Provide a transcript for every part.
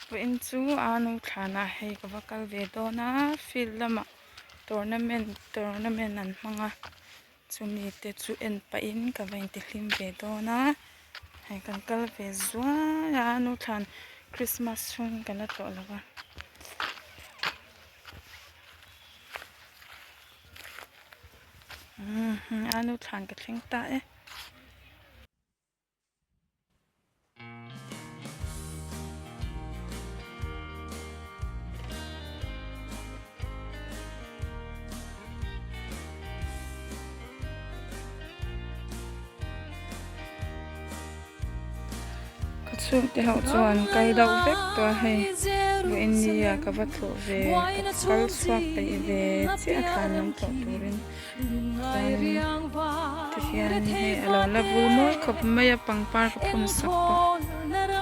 Vawiin chu a nu thlanah hei ka va kal ve dawn a field lamah tournament tournament an hmang a chumi te chu en pahin ka va intihlim ve dawn a hei kan kal ve zuai a nu thlan christmas chhung kan la tlawh lo va. A nu thlan ka thleng ta e. Ka chhungte ho chuan kal deuh vek tawh a hei vawiin nia ka va tlawh ve ka kal chhuak peih ve chiah a thlan lam tlawh turin. Chuan tihian hei a lo la vul mawi khawp mai a pangpar ka phun sak pawh khawp mai nu ber a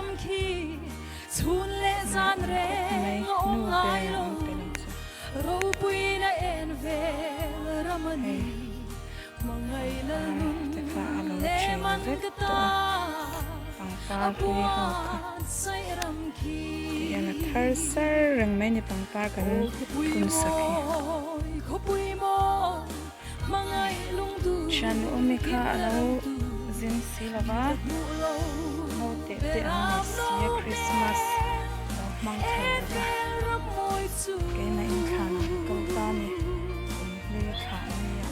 awm tel ang chu hei te kha a lo ṭil vek tawh a pangpar hlui ho kha tihian a thar sar reng mai a ni pangpar kan phun sak hi. Thiannu awmi kha a lo zin si lo va, naute te an nei si a Christmas lo hmang thei lo va, keimah inthlanah ka kal ta a ni, kum hlui thla a nia.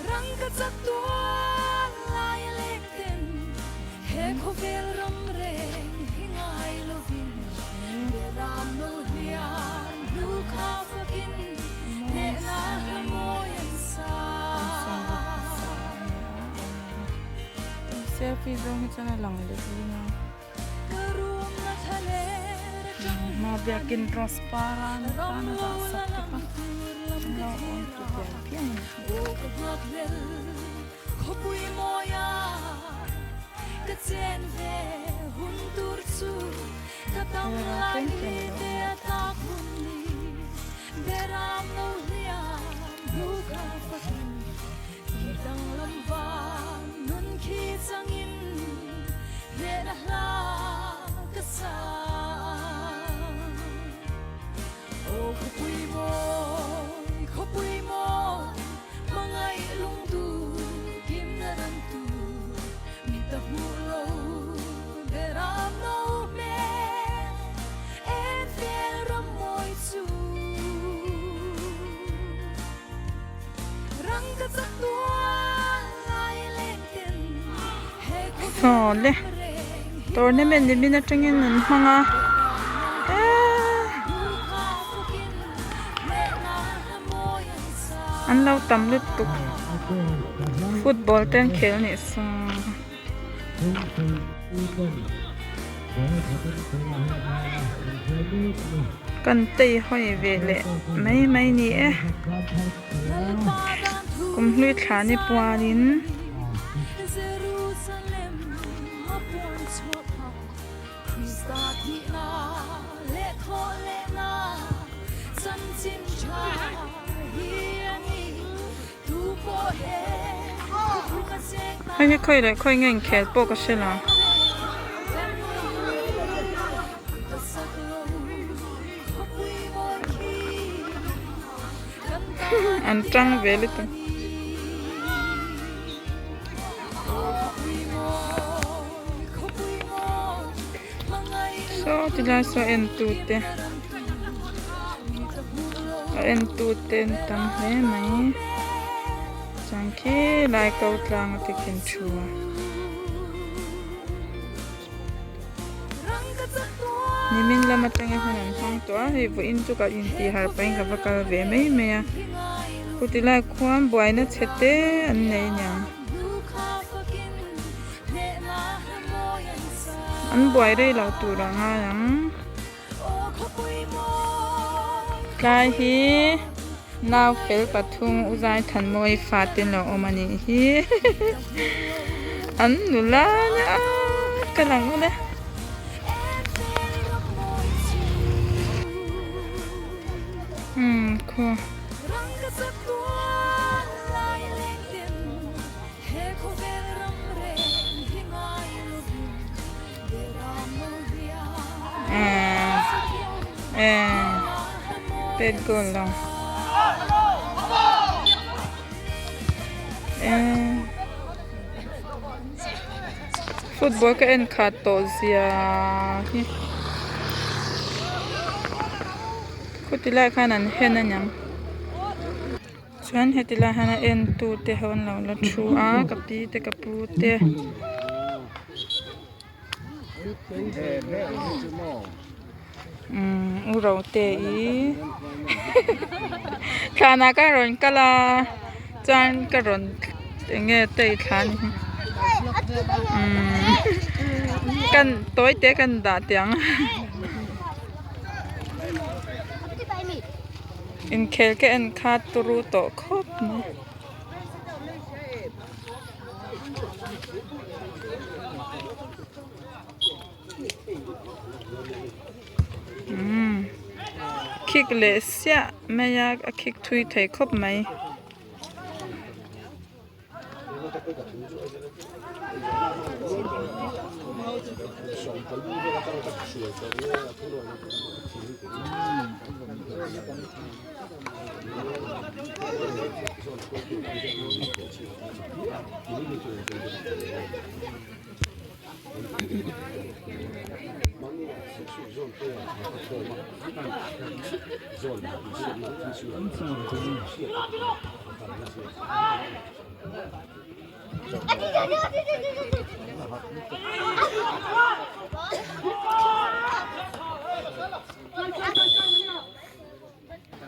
Selfie zawng hi chuan a lang leh zing a hma biakin rose par a an tan a dah sak te kha an lo awm tu pian pian a ni. Aw le tournament ni min atangin an hmang a eee an lo tam lutuk football te an khel anih saw. Kan tei hawi ve leh mai mai ni e kum hlui thla ni puanin. Hei hi khawi leh khawi nge inkhel pawh ka hre lo. An tang ve lutuk. Saw ti lai saw en tu te a en tu te an tam hle mai chuan khi lai ko tlang a te khin thu a. Nimin lam atangin hun an hmang tawh a hei vawiin chu ka intih harh pahin ka va kal ve mai mai a chutilai khuan buaina chhe te an nei aniang. An buai rei lo tur a ngai ang. Tlai hi nau fel pathum u zai than mawi fate an lo awm a nih hi an nula nia ka lang awm e. Umm khaw. Eh pet goal lo. Eh football ka en khat tawh zia hi khuti lai khan an hen aniang. Chuan heti lai hian a en tu te ho an lo la thu a ka pi te ka pu te. Umm u ro te i thlan ah ka rawn kal a chuan ka rawn eng nge tei thla ni hi umm kan tawi te kan dah teh ang. Inkhel ka en kha turu tawh khawp mai. Umm khik leh siah mai a a khik thui thei khawp mai.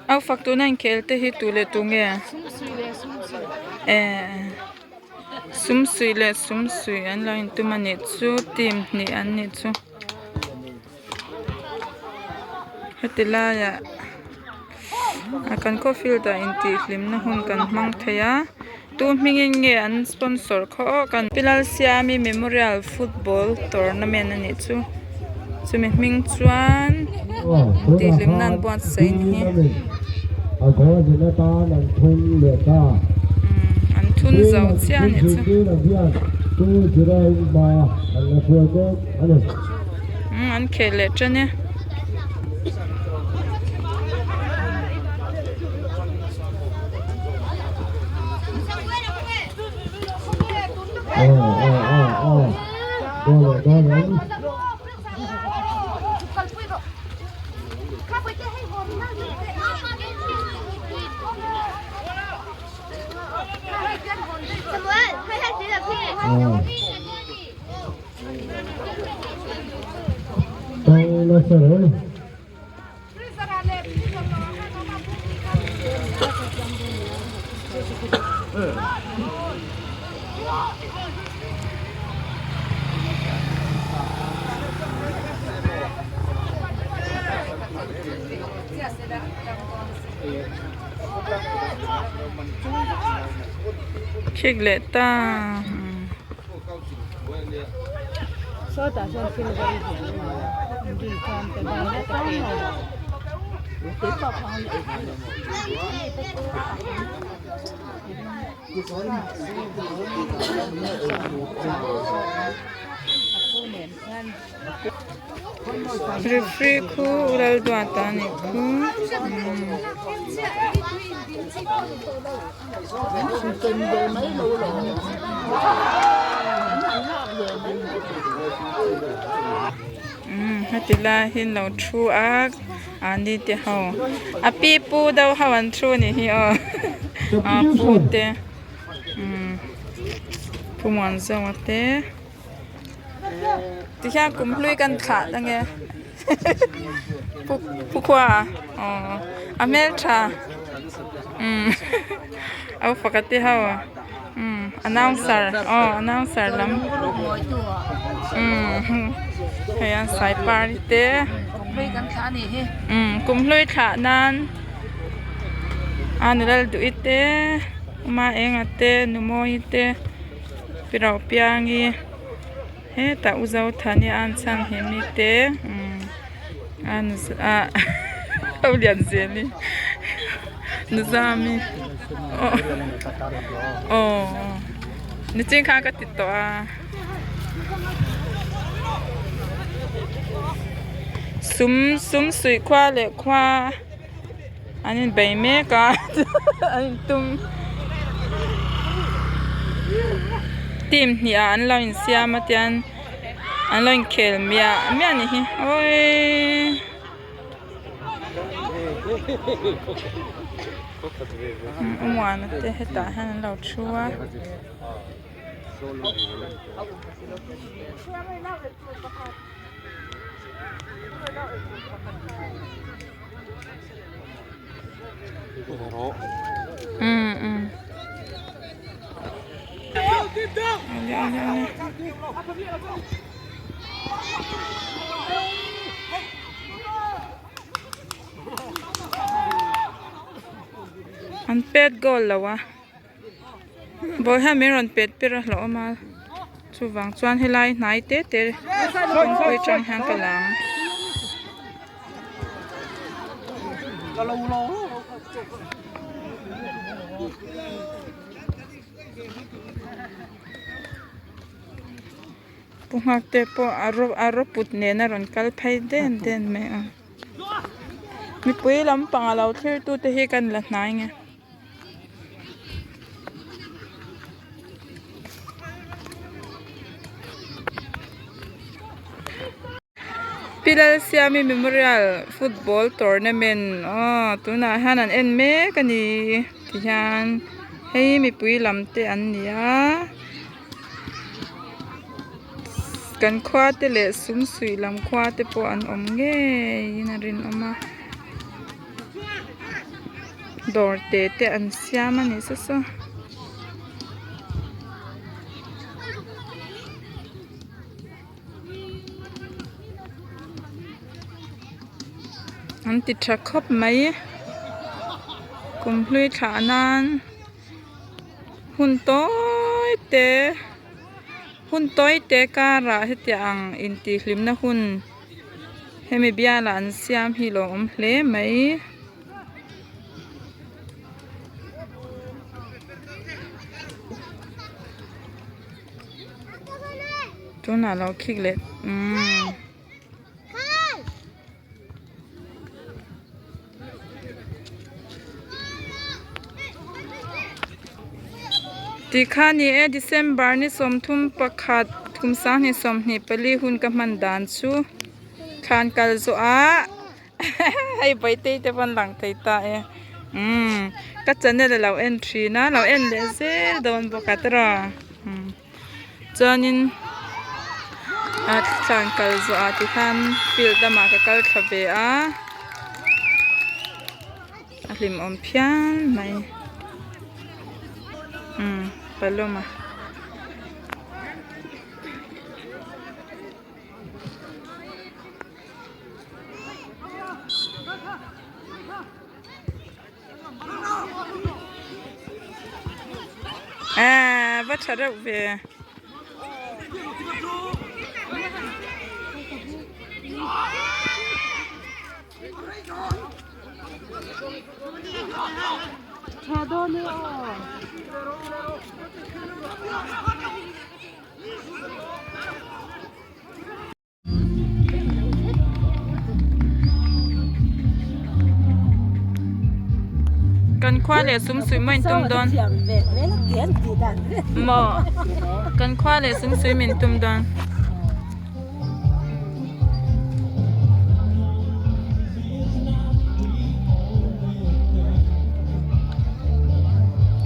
Au fak tuna inkhel te hi tu leh tu nge eh sumsuih leh sumsuih an lo intum a nih chu team hnih an nih chu heti laiah kan khaw field ah intih hlimna hun kan hmang thei a tu hmingin nge an sponsor khaw aw kan Pi Lalsiami memorial football tournament a nih chu chumi hming chuan tih hlimna an buatsaih a ni hi umm an thun zo chiah a nih chu umm an khel leh tan e. Khik leh ta. Referee khu Lalduata a nih khu. Umm heti lai hi an lo thu a ani te ho a pi pu deuh ho an thu a nih hi aw a pu te umm pu Muanzawnga te tikhian kum hlui kan thlah ang e. Pu khua aw a hmeltha umm a upa te ho umm announcer aw announcer lam umm hei an sai par te umm kum hlui thlah nan a nula duh i te uma enga te nu mawi te pi rau piangi. Hetah u Zothani a an chhan hi mi te umm a ho lian zel hi Nuzami aw aw nichin khan ka ti tawh a. Sum sum suih khua leh khua an inbei mek a an intum team hnih ah an lo insiam a tian an lo inkhel miah miah a nih hi awii. Umuana te hetah hian an lo thu a. An pet goal lo a ball hian min rawn pet pir a hlauhawm a chuvang chuan helai hnai te te kawngpui atang hian ka la ang. Pu nghak te pawh a raw a raw put nen a rawn kal phei den den mai a mipui lampang a lo thlir tu te hi kan la hnai nge. Pi Lalsiami Memorial Football Tournament aw tunah hian an en mek a ni tihian hei mipui lam te an ni a kan khua te leh sum suih lam khua te pawh an awm ngeiin a rinawm a dawr te te an siam a ni saw saw. An ti tha khawp mai kum hlui thlah nan hun tawi te hun tawi te karah hetiang intihhlimna hun hemi bialah an siam hi a lawmawm hle mai. Tunah lo khik leh umm. Tikha ni e December ni 31 kum 2024 hun ka hman dan chu thlan kal zawh ah hei Bawihtei te pawn lang thei ta e umm ka channel a lo en thin a lo en leh zel dawn bawk a tiraw umm chuanin a thlan kal zawh ah tikhan field lamah ka kal thla ve a a hlimawm phian mai umm palawma. À, va tha reuh ve. Kan khua leh sum suih mai in tum dawn maw kan khua leh sum suih min tum dawn.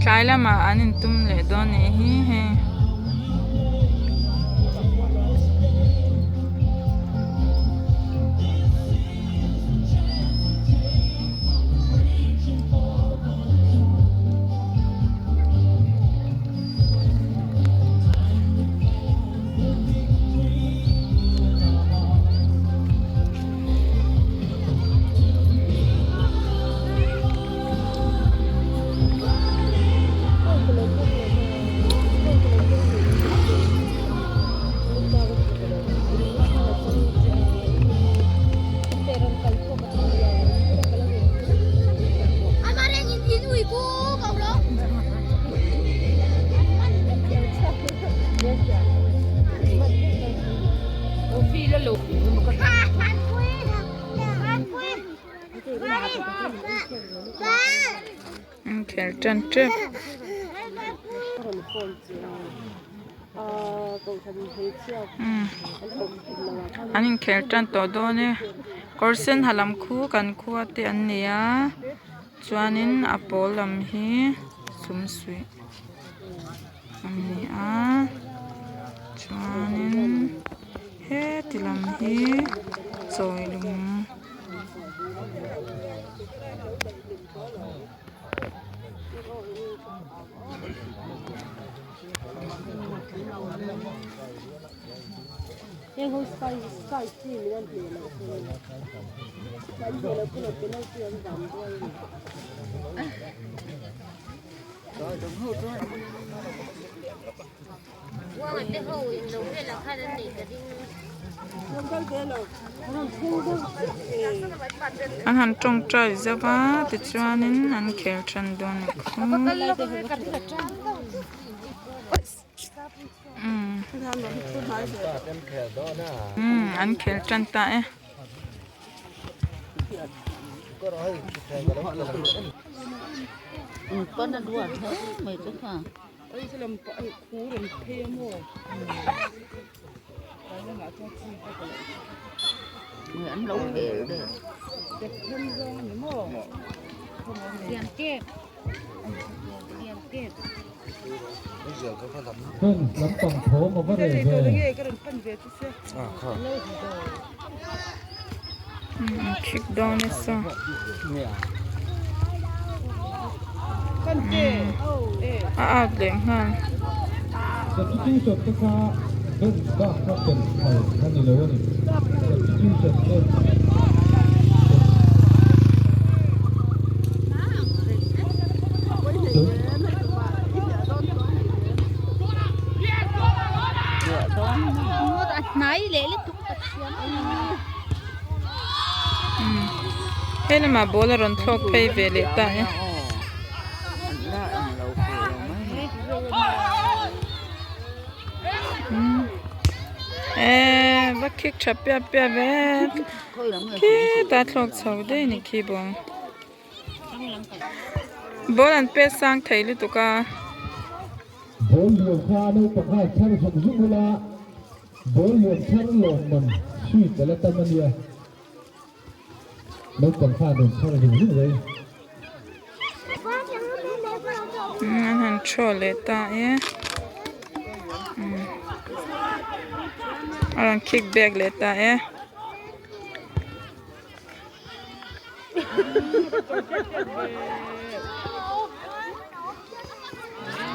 Tlai lamah an intum leh dawn nih hi hei. An khel tan tep. An inkhel tan tawh dawn e kawr sen ha lam khu kan khua te an ni a chuanin a pawl lam hi sumsuih an ni a chuanin heti lam hi chawilung. An han tawngtai zauh a tichuanin an khel tan dawn a ni umm an khel tan ta e. Khik dawn nasa a out leh nghal. He lamah ball a rawn thlawk phei ve leh ta e. Eee va khik tha piap piap ve khitah thlawk chho daih a ni khi bawng. Ball an pet sang thei lutuk a. Ball lian kha naupang khan chhar zung zung ula, ball lian chhar lawm man sweet a la tam a nia. Naupang khan rawn chhar zung zung rei. An han throw leh ta e. A rawn kick back leh ta e.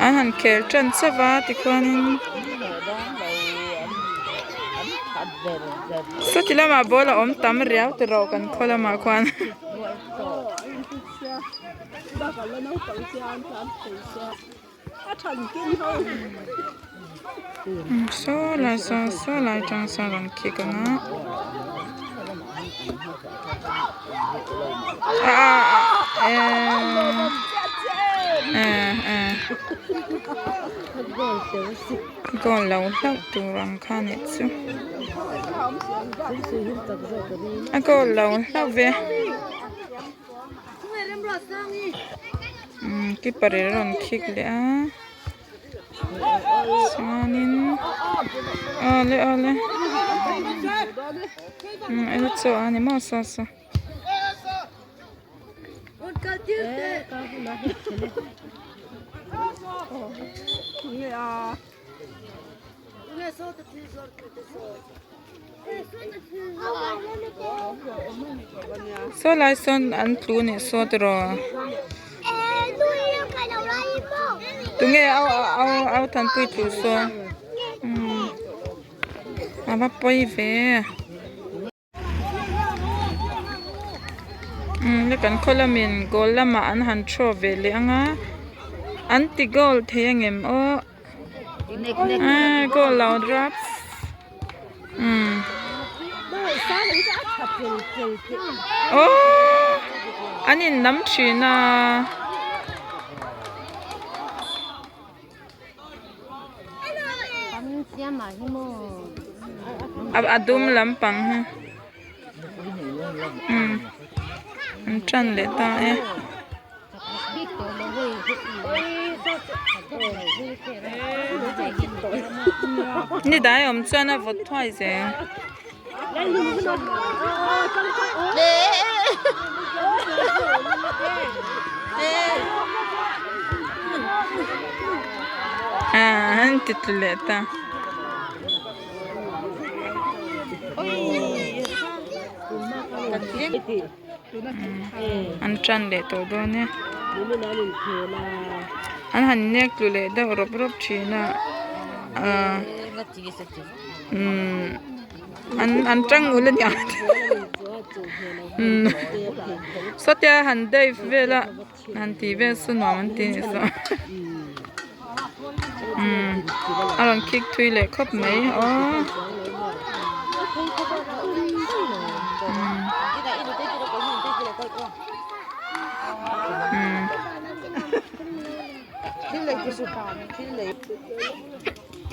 An han khel tan chauh a tikhuanin sawti lamah ball a awm tam riau ti rawh kan khaw lamah khuan. Saw lai saw saw lai tang sawn rawn kick ang a goal lo hlauh tur ang kha nih chu a goal lo hlauh ve. Umm keeper in a rawn kick leh a chuanin awle awle umm eng chaw a ni maw saw saw. Saw lai sawn an tlu anih saw tiraw tunge au au thanpui tlu saw umm a va pawi ve. Umm kan khaw lamin goal lamah an han throw ve leh ang a an ti goal thei angem aw aaa goal lo raps umm aww an in lam thin a. A dum lampang hi umm. An tan leh ta e. Ni dai awm chuan a vawt thuai zel. Ah an ti tlu leh ta. An tan leh tawh dawn e. An han nek tlu leh deuh rawp rawp thin a ah umm an an tang ul a niang umm sawtia han dive vel a han tih vel chu nuam an ti a nih saw umm a rawn kick thui leh khawp mai aww.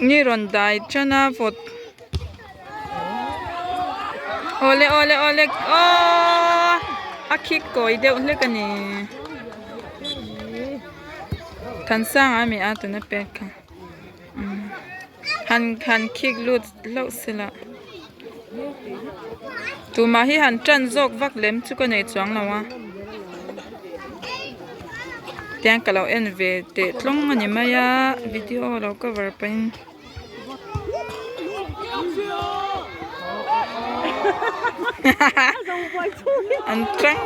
Ni rawn dai tan a vawt awle awle awle aww a khi kawi deuh hlek a ni Thansanga a mi a tuna pek kha han han khik lut hlauh se la tumah hi han tan zawk vak lem chu ka nei chuang lo a tiang ka lo en ve teh tlawng a ni mai a video lo cover pahin. An tang.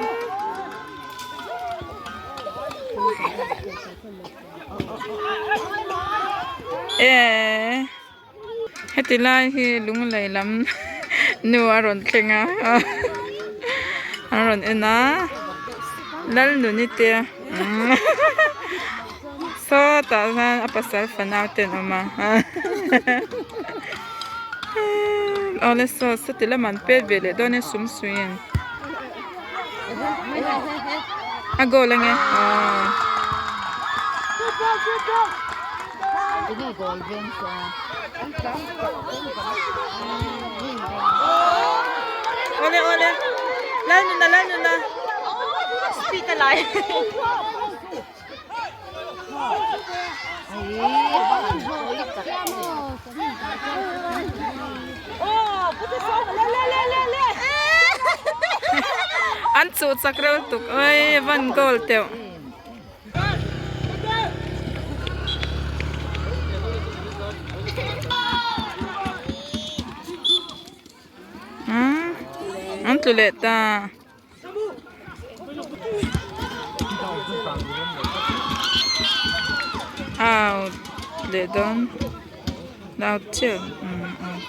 Eee heti lai hi lunglei lam nu a rawn thleng a an rawn en a Lalnuni te sawtah hian a pasal fanau te an awm a awle saw sawti lamah an pet ve leh dawn e sum suiin a goal ange aw. Awle awle Lalnuna Lalnuna speed a lai. An chuh chak reuh tuk oi van goal teuh. An tlu leh ta. Out leh dawn out chiah umm out.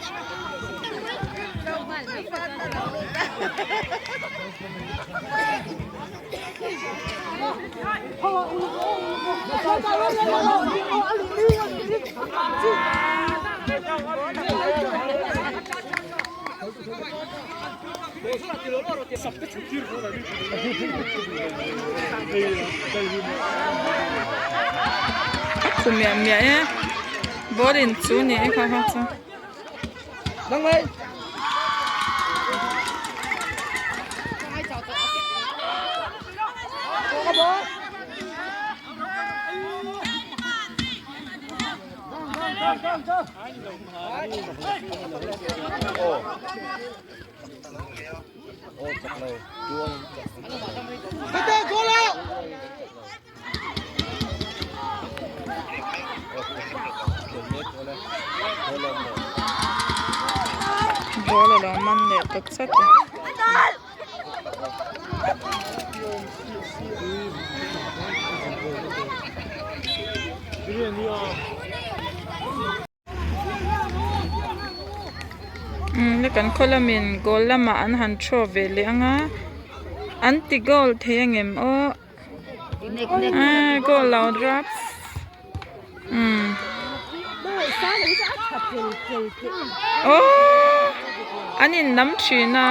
A khu miah miah e ball in chu ni e kha kha chu. Ball a lo man leh ta chat a. Umm kan khaw lamin goal lamah an han throw ve leh ang a an ti goal thei angem aw ah goal lo raps umm aww an in lam thin a.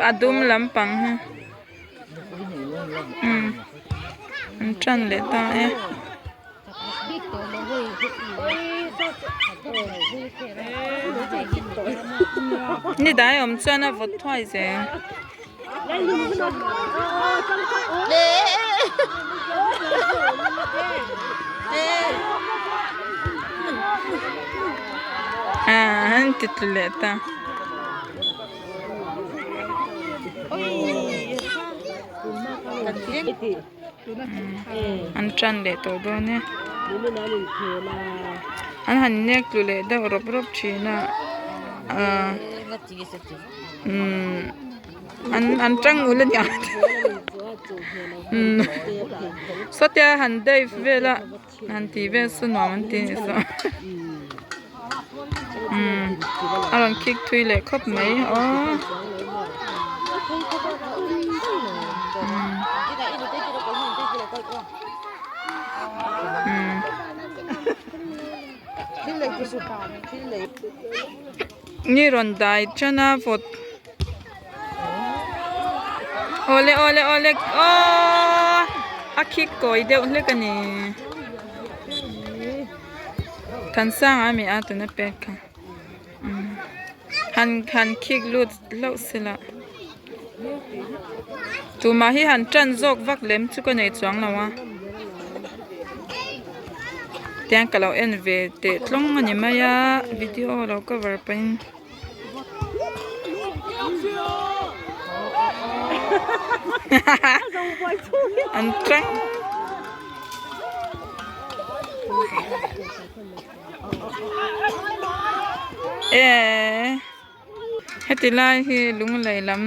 A dum lampang hi umm an tan leh ta e. Ni dai awm chuan a vawt thuai zel. Ah an ti tlu leh ta. An tan leh tawh dawn e. An han nek tlu leh deuh rawp rawp thin a ah umm an an tang ul a niang umm sawtia han dive vel a han tih vel saw nuam an ti a ni saw umm a rawn kick thui leh khawp mai aww. Ni rawn dai tan a vawt awle awle awle aww a khi kawi deuh hlek a ni Thansanga a mi a tuna pek kha han han khik lut hlauh se la tumah hi han tan zawk vak lem chu ka nei chuang lo a tiang ka lo en ve teh tlawng a ni mai a video lo cover pahin. An tang. Eee heti lai hi lunglei lam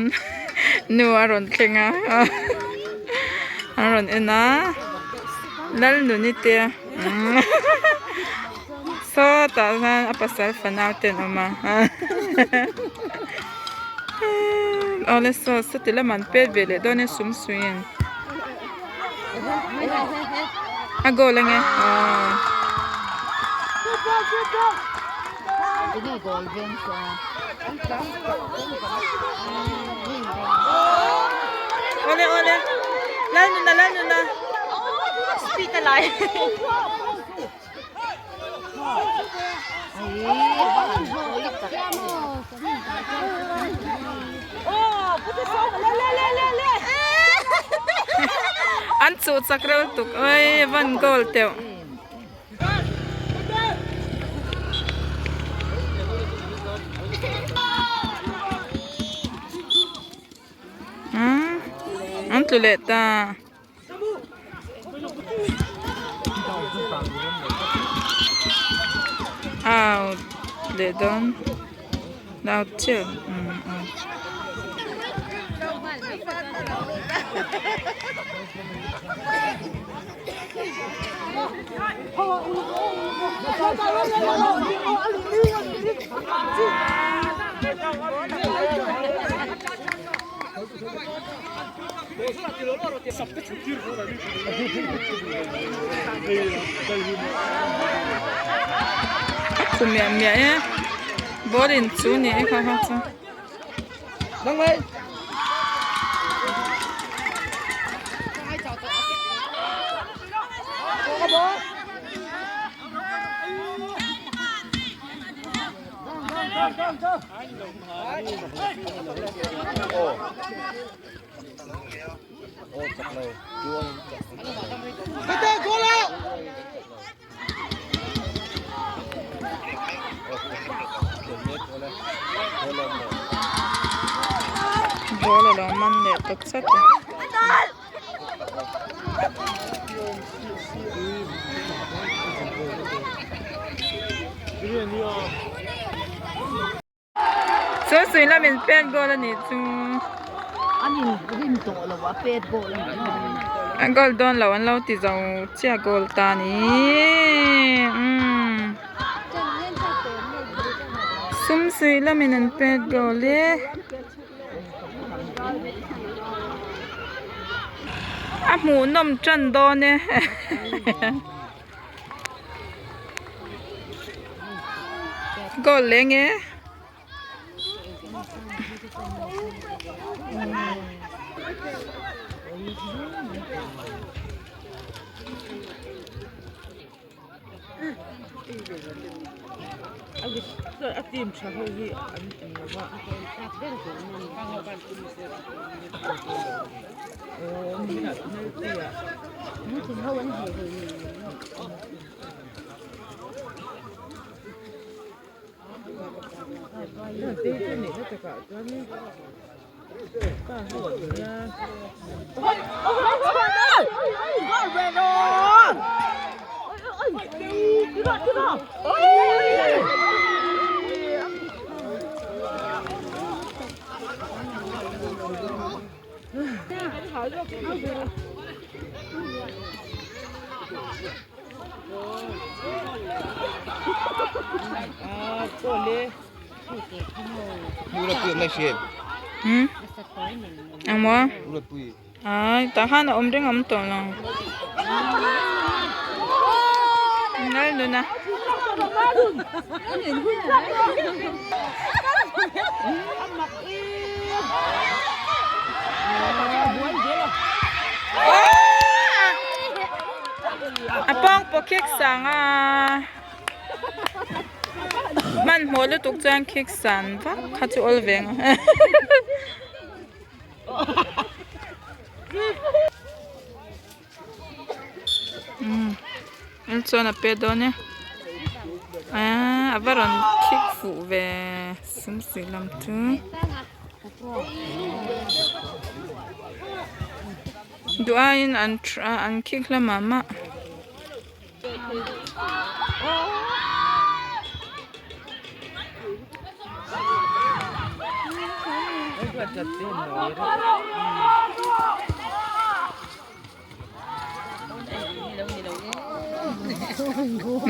nu a rawn thleng a an rawn en a Lalnuni te sawtah hian a pasal fanau te an awm a awle saw sawti lamah an pet ve leh dawn e sum suiin a goal ange aw. Awle awle Lalnuna Lalnuna An chuh chak reuh tuk oi van goal teuh. An tlu leh ta. Out leh dawn out chiah out. A khu miah miah e ball in chu ni e kha kha chu. Ball a lo man leh ta chat a. Chu sui lamin pet goal a nih chu. A goal dawn lo an lo ti zo chiah goal ta a ni umm sum sui lamin an pet goal e. A hmuhnawm tan dawn e. Goal leng e. Hmm engmaw ai tah khan a awm reng a awm tawh lo Lalnuna. A pawng pawh khik sang a hmanhmawh lutuk chuan khik san vak kha chu awl ve ang umm chuan a pet dawn e aaa a va rawn khik fuh ve sumsi lam chu. Duh aiin an an khik hla mah mah.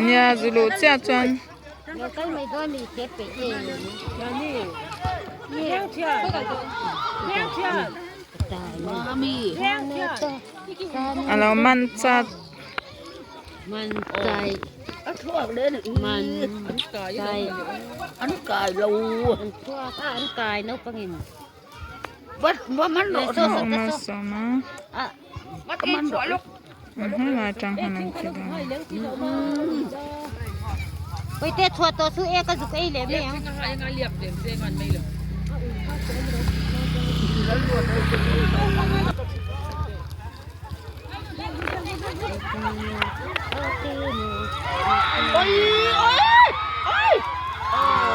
Nia zu luh chiah chuan. A lo man chat.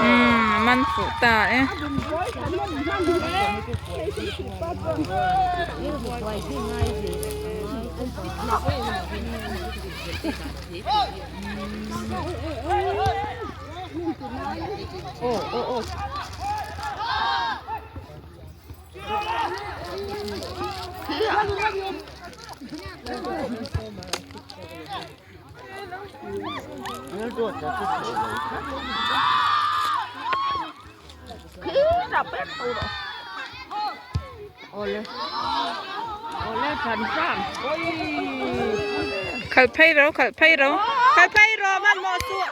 Umm man fuh ta e. Khalh phei ro khalh phei ro khalh phei ro hmanhmawh suh.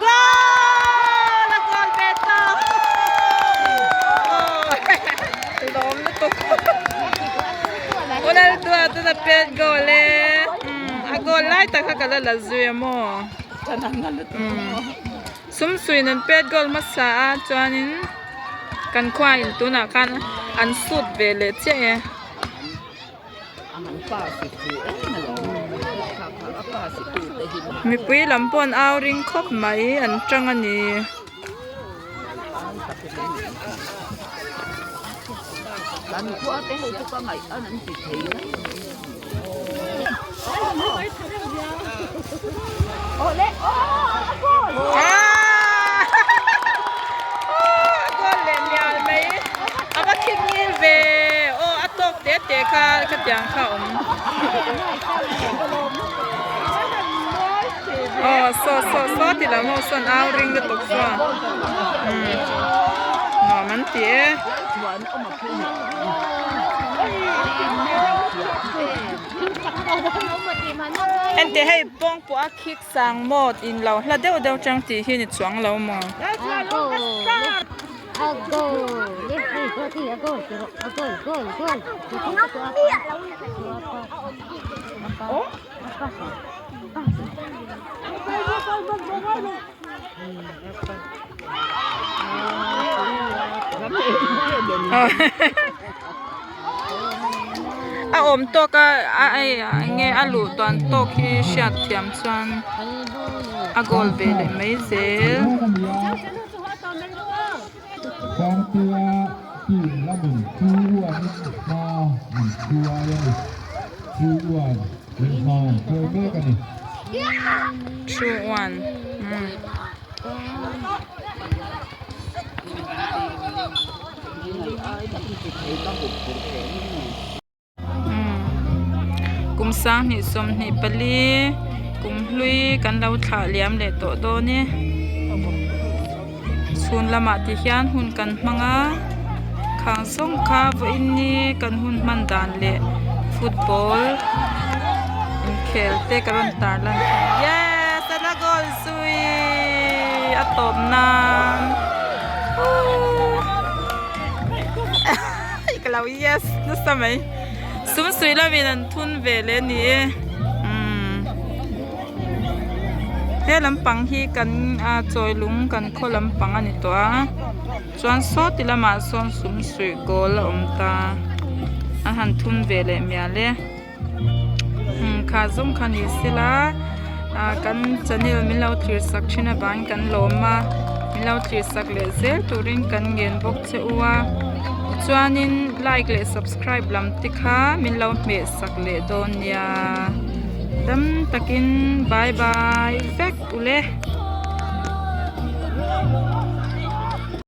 Goal! A goal ve ta! Lawm lutuk. Ronaldo chuan a pet goal e. A goal lai tak kha ka la la zui a maw. Sumsuiin an pet goal hmasa a chuanin kan khuain tunah khan an sut ve leh chiah e. Mipui lam pawh an au ring khawp mai an tang a ni. Goal leh mial mai a va khik ngil ve aw a tawk te te kha khatiang kha a awm aw saw saw saw ti lam ho sawn au ring lutuk chuan umm nuam an ti e. Enteh hei pawng pawh a khik sang maw in lo hla deuh deuh chang tih hi ni chuang lo maw. A awm tawk a a ei eng nge a luh tuan tawk hi hriat thiam chuan a goal ve leh mai zel. 2-1 umm. Kum sanghnih 24 kum hlui kan lo thlah liam leh tawh dawn e chhun lamah ti hian hun kan hmang a khang zawng kha vawiin ni kan hun hman dan leh football inkhel te ka rawn tar lan yes a la goal zui a tawp nan ooh. Ka lo yes nasa mai sum suih lovin an thun ve leh a ni e umm he lampang hi kan a chawi lung kan khaw lampang a ni tawh a chuan saw ti lamah sawn sum suih goal a awm ta a han thun ve leh mial e umm kha zawng kha ni sela ah kan channel min lo thlir sak thin avangin kan lawm a min lo thlir sak leh zel turin kan ngen bawk che u a tichuanin like leh subscribe lam te kha min lo hmeh sak leh dawn nia dam takin bye bye vek ule.